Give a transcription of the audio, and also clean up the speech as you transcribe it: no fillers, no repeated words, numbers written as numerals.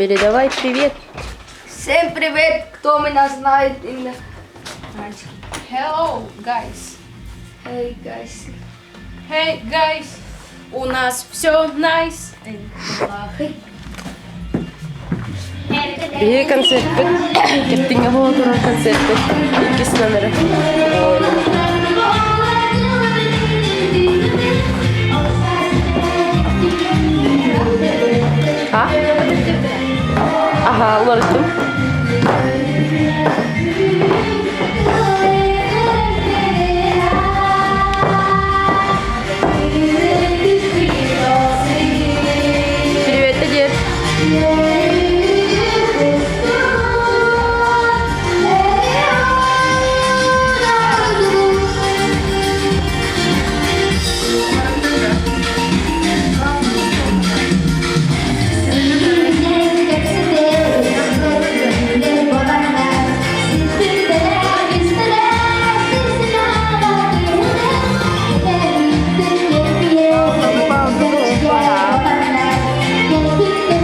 Передавай привет. Всем привет, кто меня знает. Именно. Hello, guys. Hey, guys. Hey, guys. У нас все nice. Биһиги концерппыт Кэптиҥҥэ буола турар концерппыт иккис номера. А? Аха, уларыттым. Привет, дед.